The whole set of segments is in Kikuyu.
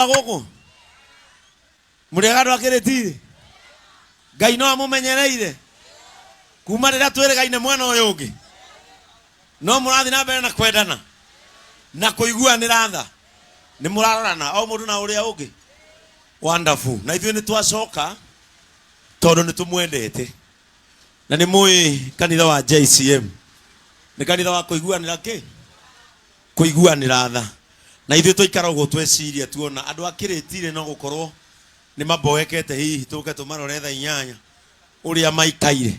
Gũkũ mũrĩega andũ a Kĩrĩtirĩ? Ngai no amũmenyereire kuma rĩrĩa twĩrĩgaine mwena ũyũ ũngĩ, no mũrathiĩ na mbere na kwendana na kũiguanĩra tha, nĩ mũrarorana o mũndũ na ũrĩa ũngĩ. Wonderful. Na ithuĩ nĩ twacoka tondũ nĩ tũmwendete na nĩ mũĩ kanitha wa JCM nĩ kanitha wa kũiguanĩra kĩ Kũiguanĩra tha. Na ithuĩ twaikara ũguo tweciria tuona andũ a Kĩrĩtirĩ no gũkorwo nĩ maboekete hihi tũke tũmarore thaa inyanya ũrĩa maikaire.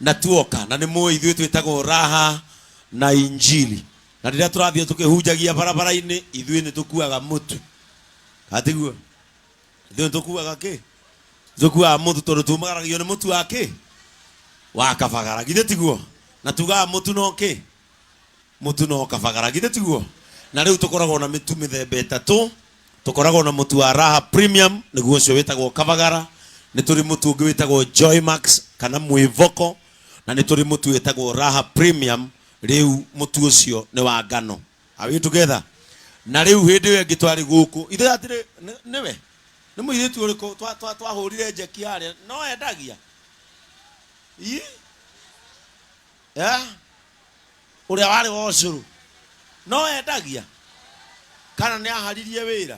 Na tuoka, na nĩ mũĩ ithuĩ twĩtagwo Raha na Injili. Na rĩrĩa tũrathiĩ tũkĩhunjagia barabara-inĩ ithuĩ nĩ tũkuaga mũtu. Atiguo? Ithuĩ nĩ tũkuaga kĩ? Tũkuaga mũtu tondũ tumagaragio nĩ mũtu wa kĩ? Wa kabagara. Githĩ tiguo? Na tugaga mũtu no kĩ? Mũtu no kabagara, githĩ tiguo? Na rĩu tũkoragwo na mĩtu mĩthemba ĩtatũ. Tũkoragwo na mũtu wa Raha Premium, nĩguo ũcio wĩtagwo kabagara. Nĩ tũrĩ mũtu ũngĩ wĩtagwo Joymax kana mwĩvoko, na nĩ tũrĩ mũtu wĩtagwo Raha Premium, rĩu mũtu ũcio nĩ wa ngano. Are we together? Na rĩu hĩndĩ ĩyo ĩngĩ twarĩ gũkũ, ithe hatirĩ, nĩwe? Nĩ mũirĩtu ũrĩkũ twahũrire njeki harĩa? No endagia? Ii? Eh? Ũrĩa warĩ wa ũcũrũ no endagia kana nĩ aharirie wĩra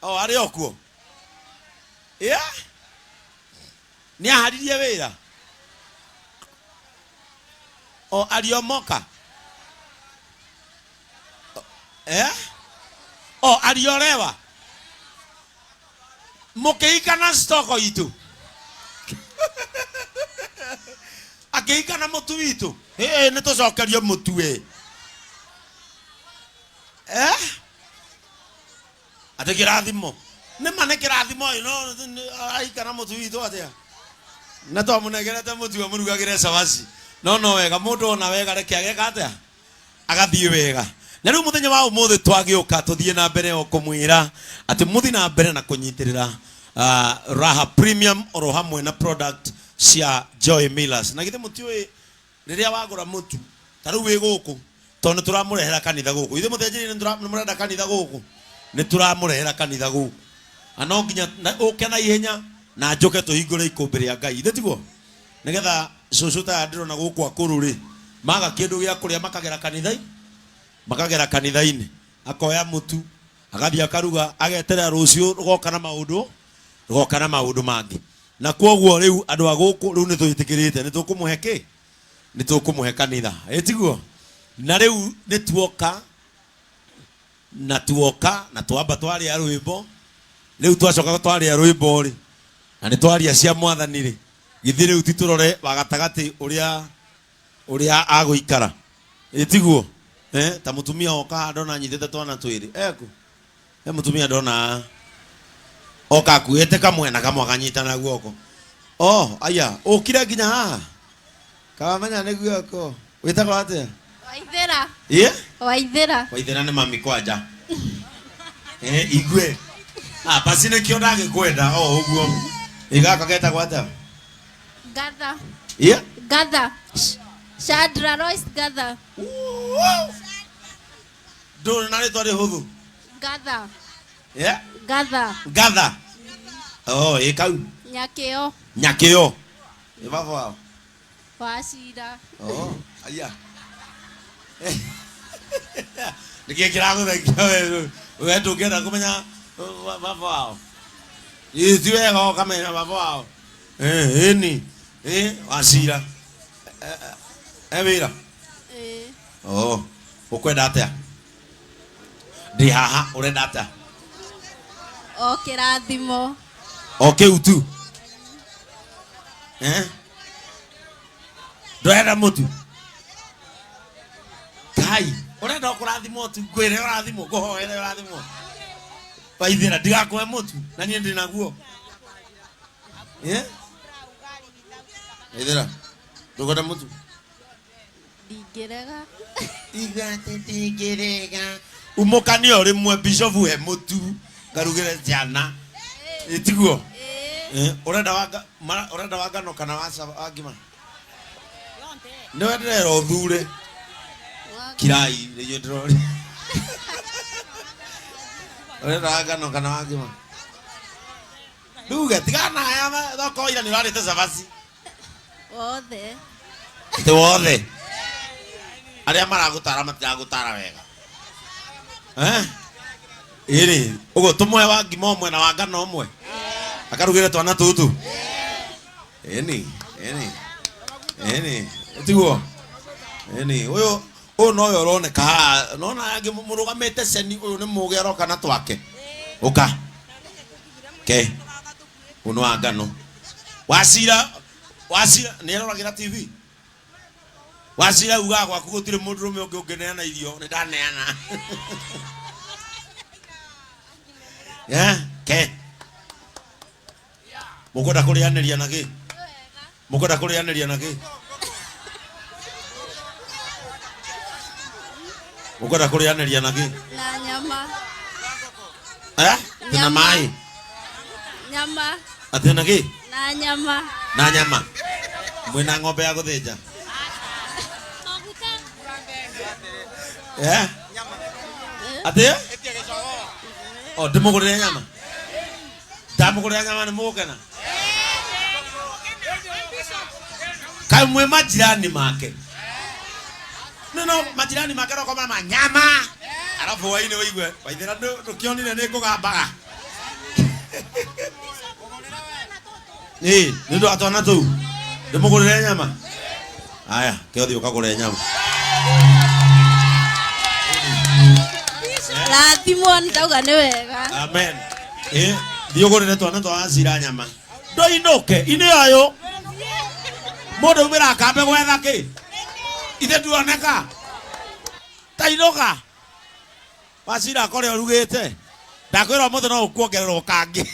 o arĩ o kuo? Yeah? Nĩ aharirie wĩra o ariomoka eh? O ariolewa mũkĩikana stoko itũ akĩikana mũtu witũ. Ĩĩ, nĩ tũcokerio mũtu ĩ. Eh? Atĩ kĩrathimo nĩ ma nĩ kĩrathimo ĩ, no aikana mũtu witũ atĩa na twamũnengerete mũtu amũrugagĩre cabaci. No no wega mũndũ ona wega reke ageka atĩa agathiĩ wega. Na rĩu mũthenya wa ũmũthĩ twagĩũka tũthiĩ na mbere o kũmwĩra atĩ mũthiĩ na mbere na kũnyitĩrĩra Raha Premium oro hamwe na product cia Joy Millers. Na githĩ mũtiũĩ rĩrĩa wagũra mũtu ta rĩu wĩ gũkũ, tondũ nĩ tũramũrehera kanitha gũkũ, ithuĩ mũthĩnjĩri nĩ mũrenda kanitha gũkũ, nĩ tũramũrehera kanitha gũkũ, na no nginya ũke na ihenya na njũke tũhingũre ikũmbĩ rĩa Ngai, ithe tiguo? Nĩgetha cũcũ ta aya ndĩrona gũkũ akũrũ rĩ, maga kĩndũ gĩa kũrĩa makagera kanitha makagera kanitha-inĩ, akoya mũtu agathiĩ akaruga, ageterera rũciũ rũgoka na maũndũ, rũgoka na maũndũ mangĩ. Na kwoguo rĩu andũ a gũkũ rĩu nĩ twĩtĩkĩrĩte nĩ tũkũmũhe kĩ? Nĩ tũkũmũhe kanitha, ĩ tiguo? Na rĩu nĩ tuoka na tuoka na twamba twarĩa rwĩmbo. Rĩu twacoka twarĩa rwĩmbo rĩ, na nĩ twaria cia mwathani rĩ, githĩ rĩu ti tũrore wa gatagatĩ ũrĩa ũrĩa agũikara, ĩ tiguo? Eh, ta mũtumia oka haha ndona anyitĩte twana twĩrĩ eku he mũtumia ndona oka akuĩte kamwe na kamwe akanyita na guoko. Oh, aya ũkire nginya haha kawamenya nĩ guoko. Wĩtagwo atĩa? Waithĩra. Ĩ? Waithĩra. Waithĩra nĩ mami kwanja. Eh, igue. Ah, basi nĩkĩo ndagĩkwenda o ũguo. Ĩ gaka getagwo atĩa? Gatha. Ĩ? Gatha. Shadra Royce Gatha. Ndũrĩ na rĩtwa rĩhũthũ. Gatha. Yeah? Gatha. Gatha. Oh, ĩ kau. Nyakĩo. Nyakĩo. Ĩ baba wao. Wacira. Oh, aya. Nĩkĩ kĩragũthekia we? We ndũngĩenda kũmenya baba wao? Ĩ ti wega ũkamenya baba wao. Eh, ĩni. Ĩ wacira. E wĩra? Ĩĩ. Oh, ũkwenda atĩa? Ndĩ haha, ũrenda atĩa? O kĩrathimo. O kĩu tu. Eh? Ndũrenda mũtu? Kai, ũrenda o kũrathimwo tu, ngwĩre ũrathimwo, ngũhoere ũrathimwo. Waithĩra, ndigakũhe mũtu, na niĩ ndĩ naguo. Eh? Waithĩra, ndũkwenda mũtu? Ndingĩrega. Igate ndingĩrega. Umũkanie o rĩmwe bishop he mũtu ngarugĩre ciana. Ĩ tiguo? Ĩĩ. Eh, ũrenda wa ũrenda wa ngano kana wa wa ngima? Nĩwe ndĩrera ũthure. Kirai, nĩinyuĩ ndĩroria. Ũrenda wa ngano kana wa ngima? Nduge tigana haya thoko ira nĩ ũrarĩte cabaci. Wothe. Ti wothe. Arĩa maragũtara matiragũtara wega. Eh? Ĩrĩ, ũguo tũmũhe wa ngima ũmwe na wa ngano ũmwe. Akarugĩre twana tũtũ. Ĩni, ĩni. Ĩni, tiguo. Ĩni, ũyũ ũyũ nowe ũroneka haha nona angĩ mũrũgamĩte ceni ũyũ nĩ mũgĩ aroka na twake ũka ke ũyũ nĩ wa ngano wacira wacira nĩ aroragĩra tv wacira ugaga gwaku gũtirĩ mũndũrũme ũngĩ ũngĩneana irio nĩ ndaneana. Eh, ke mũkwenda kũrĩanĩria na kĩ mũkwenda kũrĩanĩria na kĩ mũkwenda kũrĩanĩria na kĩ? Na nyama. Eh, atĩ na Nyama. maĩ? Nyama. Atĩ na kĩ? Na nyama. Na nyama. Mwĩna ng'ombe ya gũthĩnja? Eh, atĩ o ndĩmũgũrĩre nyama? Ndamũgũrĩra nyama nĩ mũgũkena? Kaĩ mwĩ majirani make? No no majirani make roko mama nyama, arabu hwainĩ wĩigue waithĩra ndũkĩonire nĩ ngũgambaga. Ĩ nĩ ũndũ wa twana tũu ndĩmũgũrĩre nyama. Aya, kĩothiĩ ũkagũre nyama. Rathimwo, ndauga nĩ wega. Amen. Ĩ thiĩ ũgũrĩre twana twa acira nyama. Ndũinũke inĩ ũyũ mũndũ aumĩra akambe gwetha kĩ ithe nduoneka tainũka wacira akore ũrugĩte. Ndakwĩra ũmũthĩ no ũkuongererwo kangĩ.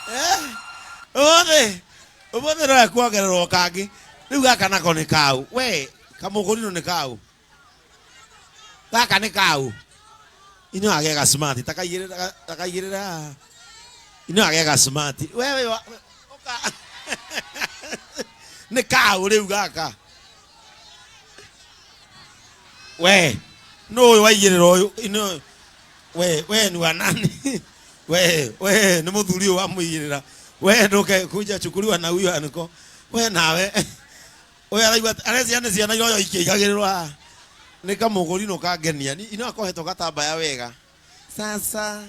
Eh, ũmũthĩ ũmũthĩ no ekuongererwo kangĩ. Rĩu gaka nako nĩ kau we kamũgũrinũ nĩ kau gaka nĩ kau ino agega smart takaigĩrĩra takaigĩrĩra haha. Ino agega smart wewe ũka nĩ kau rĩu gaka we nũ ũyũ waigĩrĩra ũyũ ino we we ni wa nani? We we nĩ mũthuri ũyũ wamũigĩrĩra. We ndũke kuja chukuliwa na huyo aniko we nawe ũyũ araigua arecia nĩ ciana iroyo ikĩigagĩrĩrwo haha nĩ kamũgũrinũ kangenia. Ino akohetwo gatambaya wega. Sasa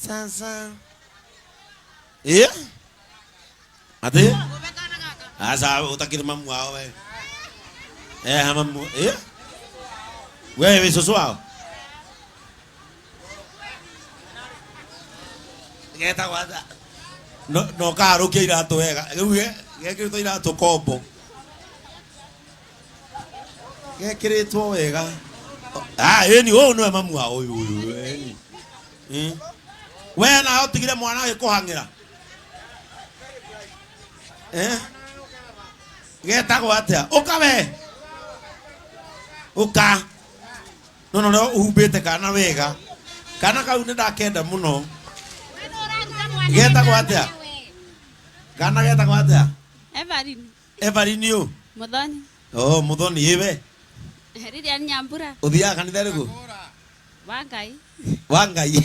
sasa ĩ atĩ aca ũtakĩrĩ mamu wao we eh mamu ĩ we wĩ cũcũ wao getagwo atĩa? No no kaharũkia iratũ wega rĩu gekĩrĩtwo iratũ kombo gekĩrĩtwo wega. Ah, ĩni ũyũ nĩwe mamu wa ũyũ ũyũ ĩni. We nawe ũtigire mwana agĩkũhang'ĩra. Eh, getagwo atĩa? Ũka we ũka no no ũrĩa ũhumbĩte kana wega kana kau nĩ ndakenda mũno. Getagwo atĩa kana? Getagwo atĩa? Evelyn. Evelyn ũ? Muthoni. Oh, Muthoni ĩwe. Lilian Nyambura. Ũthiaga kanitha ĩrĩkũ? Wa Ngai. Wa Ngai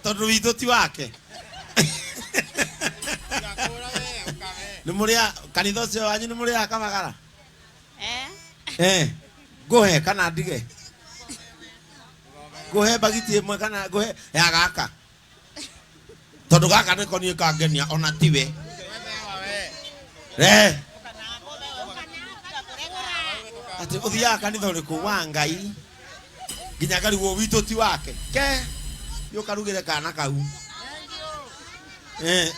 tondũ witũ ti wake nĩ mũrĩa kanitha ũcio wanyu nĩ mũrĩaga kamagara? Eh. Eh, ngũhe kana ndige ngũhe mbagiti ĩmwe kana ngũhe ya gaka tondũ gaka nĩko niĩ kangenia ona tiwe re atĩ ũthiaga kanitha ũrĩkũ? Wa Ngai nginya ngarigwo witũ ti wake ke yũkarugĩre kana kau. Eh,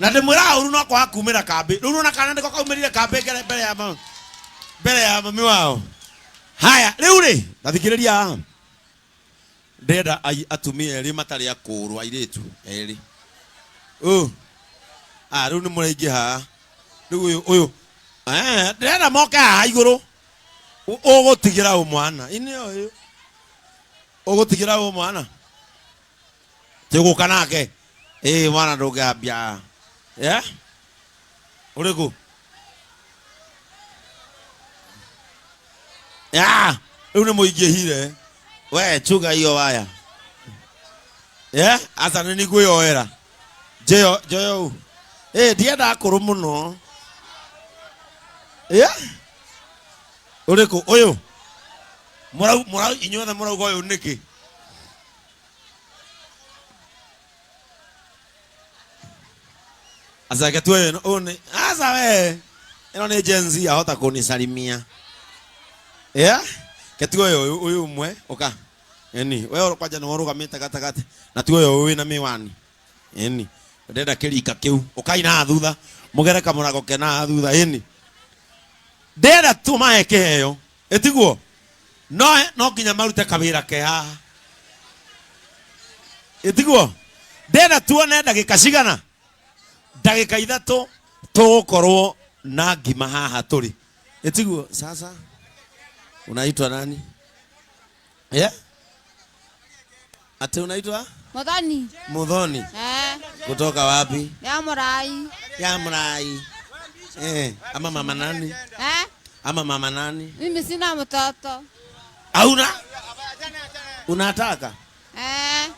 na ndĩmwĩraga ũru no kwaga kumĩra kambĩ rĩu nona kana nĩko kaumĩrire kambĩ ngere mbere ya mami mbere ya mami wao. Haya rĩu rĩ tathikĩrĩria haha ndĩrenda atumia erĩ matarĩ akũrũ airĩtu erĩ ũ ah rĩu nĩ mũraingĩ haha rĩu ũyũ ũyũ eh ndĩrenda moke haha igũrũ. Ũgũtigĩra ũ mwana inĩ ũyũ ũgũtigĩra ũ mwana tĩgũka nake ĩ mwana ndũngĩambia haha eh ũrĩkũ? Ya, rĩu nĩ mũingĩhire. We chuga hiyo waya. Yeah, aca nĩ nĩngwĩyoera. Njoyo njoyo u. Eh, ndienda akũrũ mũno. Yeah? Ũrĩkũ ũyũ? Mũrau mũrau inyuothe mũrauga ũyũ nĩkĩ? Aca tuoye ũyũ nĩ aca we. Ĩno nĩ Gen Z ahota kũnisalimia. Yeah? Ke tuoye ũyũ ũyũ ũmwe ũka. Eni, we kwanja nĩ ũrũgamĩte gatagatĩ na tuoye ũyũ wĩna mĩwani. Eni, ndĩrenda kĩrika kĩu. Ũkai na thutha. Mũgere kamũrango ke na thutha. Eni. Ndĩrenda tũmahe kĩheo. Ĩtiguo? No no nginya marute kawĩra ke haha. Ĩtiguo? Ndĩrenda tuone ndagĩka cigana? Ndagĩka ithatũ tũgũkorwo na ngima haha tũrĩ. Ĩtiguo? Sasa unaitwa nani? Yeah? Ati unaitwa? Muthoni. Muthoni. Eh. Kutoka wapi? Ya Murai. Ya Murai. Eh, ama mama nani? Eh? Ama mama nani? Mimi sina mtoto. Hauna? Unataka? Eh.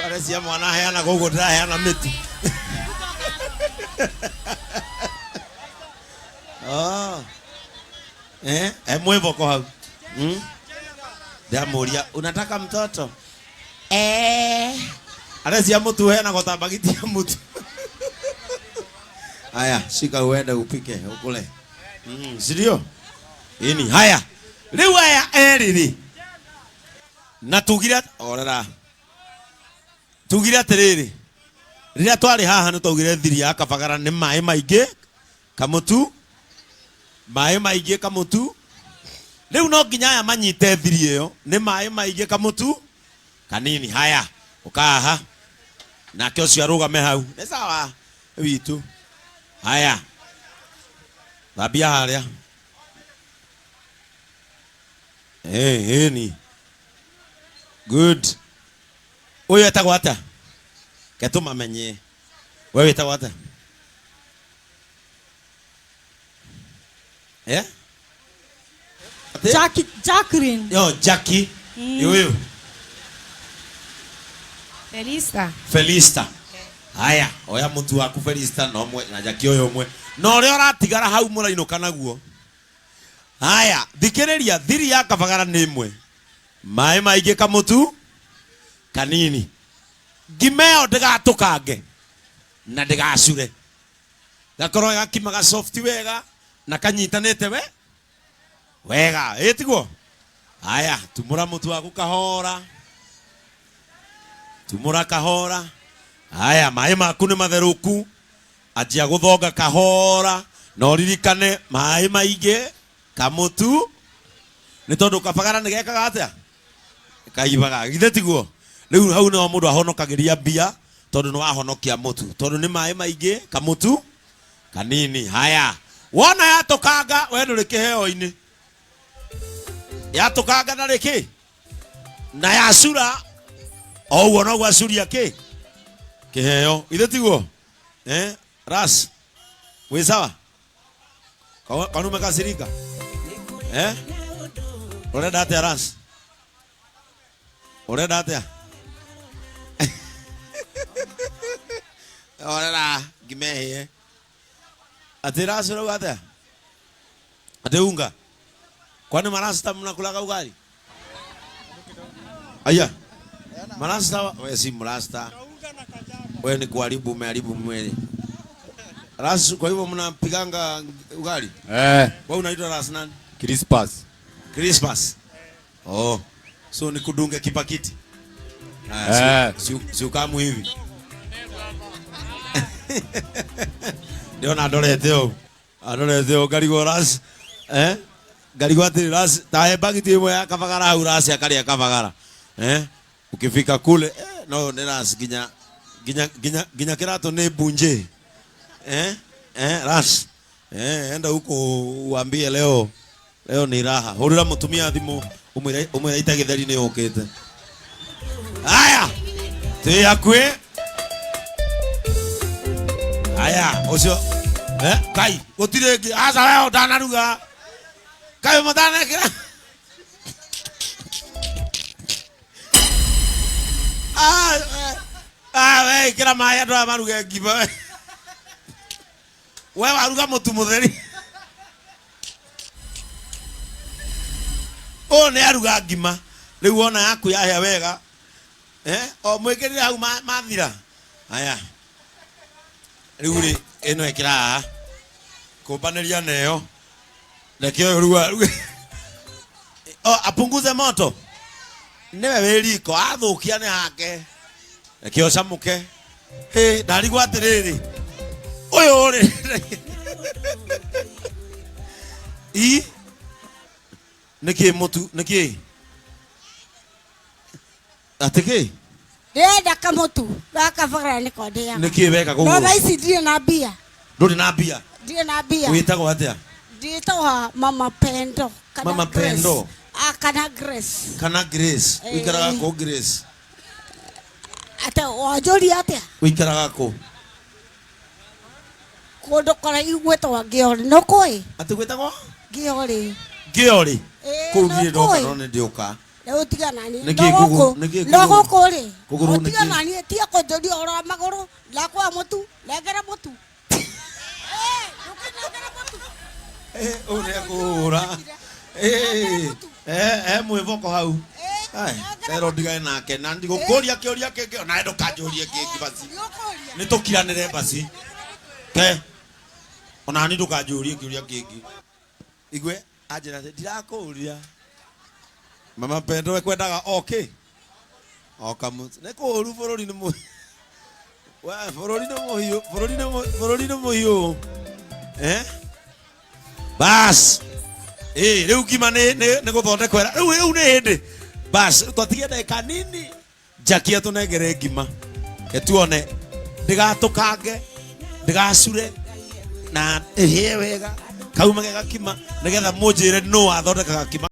Wale cia mwana aheanaga ũguo ndĩraheana mĩtu. Oh. Eh, eh mwĩboko hau. Mm? Ndamũria, unataka mtoto? Eh. Arecia mũtu ũheanagwo ta mbagiti ya mũtu. Haya, shika uende upike ukule. Si ndio? Ini haya. Rĩu aya erĩ rĩ. Na tugire orera. Tugire atĩrĩrĩ. Rĩrĩa twarĩ haha nĩ twaugire thiri ya kabagara nĩ maĩ maingĩ kamũtu maĩ maingĩ kamũtu rĩu no nginya aya manyite thiri ĩyo nĩ maĩ maingĩ kamũtu kanini haya ũkaha nake ũcio arũgame hau nĩ sawa witũ haya thambia harĩa Eh, ĩni good ũyũ etagwo atĩa ke tũmamenye we wĩtagwo atĩa Eh? Atĩ? Jackie, Jacqueline. Yo, Jackie. Ũyũ. Felista. Felista. Haya, oya mũtu waku Felista na ũmwe na Jackie ũyũ ũmwe. Na ũrĩa ũratigara hau mũrainũka naguo. Haya, thikĩrĩria thiri ya kabagara nĩ ĩmwe. Maĩ maingĩ kamũtu kanini. Ngima ĩyo ndĩgatũkange na ndĩgacure. Gakorwo gakima ga soft wega na kanyitanĩte we wega ĩtiguo haya tumũra mũtu waku kahora tumũra kahora haya maĩ maku nĩ matherũku anjia gũthonga kahora na ũririkane maĩ maingĩ kamũtu nĩ tondũ kabagara nĩ gekaga atĩa kaibaga githĩ tiguo rĩu hau nĩho mũndũ ahonokagĩria mbia tondũ nĩ wahonokia mũtu tondũ nĩ maĩ maingĩ kamũtu kanini haya wona yatũkanga we ndũrĩ kĩheo-inĩ yatũkanga na rĩkĩ na yacura o ũguo noguo acuria kĩ kĩheo githĩ tiguo eh ras wĩ sawa Kwani umekasirika eh ũrenda atĩa ras ũrenda atĩa orera ngimehie atĩ ras ũrauga atĩa atĩ unga kwani marasta mnakulaga ugali aya marasta we si mrasta we ni kuharibu umeharibu mwili ras kwa hivyo mnapiganga ugali Eh, wewe unaitwa ras nani Christmas. Christmas. Oh. So ni kudunge kipakiti. Haya, Eh. si ukamu hivi. Ndĩrona ndorete ũũ. Andorete ũũ ngarigwo ras. Eh? Ngarigwo atĩrĩ ras tahe bagiti ĩmwe ya kabagara hau ras akarĩa kabagara. Eh? Ukifika kule eh, no nĩ ras nginya nginya nginya nginya kĩratũ nĩ bunje. Eh? Eh, ras. Eh, enda huko uambie leo leo ni raha hurira mutumia thimu umwire umwire ita githeri ni yukite haya twi hakuhi haya ucio eh kai gutire ngi aca weo ndanaruga Kaĩ mũtanekĩra? Ah, eh, ah, we ĩkĩra maĩ andũ aya maruge ngima we. We waruga mũtu mũtheri. Ũyũ nĩ aruga ngima. Rĩu wona yaku yahĩa wega. Eh, o mwĩkĩrire hau mathira. Aya. Rĩu rĩ, ĩno ĩkĩra haha. Kũmbanĩria neyo. Reke ũyũ rĩu aruge. O, apunguze moto. Nĩwe wĩ riko, athũkia nĩ hake. Reke ũcamũke. Hĩ, ndarigwo atĩrĩrĩ. Ũyũ rĩ. I. Nĩkĩ mũtu, nĩkĩ? Atĩ kĩ? Ndĩrenda kamũtu gaka bagara nĩko ndĩaga. Nĩkĩ weka No kũgũrũ? thaa ici ndirĩ na mbia. Ndũrĩ na mbia. Ndirĩ na mbia. Wĩtagwo atĩa? Ndĩtagwo Mama Pendo. Kana Mama Grace. Pendo. Ah, kana Grace. Kana Grace. Eh. Ũikaraga kũ Grace? Ate wanjũria atĩa? Ũikaraga kũ? Kũndũ kũraihu gwĩtagwo Ngĩorĩ. Nĩ ũkũĩ? Atĩ gwĩtagwo? Ngĩorĩ. Ngĩorĩ. Ĩĩ, Kũu nĩ ndirĩ ndoka ũkũĩ? no nĩ ndĩũka. Rĩu tiga nani. Nĩkĩ No kũgũrũ- gũkũ. nĩkĩ No kũgũrũ? gũkũ rĩ. Kũgũrũ nĩkĩ? Tiga nani tiga kũnjũria ũhoro wa magũrũ. Ndakũhe mũtu. Nengera mũtu. Eh, ũyũ nĩ ekũhũra. Eh, eh, eh, mwĩboko hau. Ai, rero ndigane nake na ndigũkũria kĩũria kĩngĩ onawe ndũkanjũrie kĩngĩ basi. Nĩ tũkiranĩre basi. Ke. Ona ni ndũkanjũrie kĩũria kĩngĩ. Igue anjĩra atĩ ndirakũria. Mama Pendo ekwendaga okay. O kamũtu. Nĩ kũũru bũrũri nĩ mũ. We bũrũri nĩ mũhiũ, bũrũri nĩ bũrũri nĩ mũhiũ. Eh? Bas. Eh, rĩu ngima nĩ nĩ nĩ gũthondekwo ĩra. Rĩu rĩu nĩ hĩndĩ. Bas, twatigia ndagĩka nini. Jackie atũnengere ngima. Ke tuone ndĩgatũkange, ndĩgacure na ĩhĩe wega. Kauma ge gakima nĩgetha mũnjĩre nũ wathondeka gakima.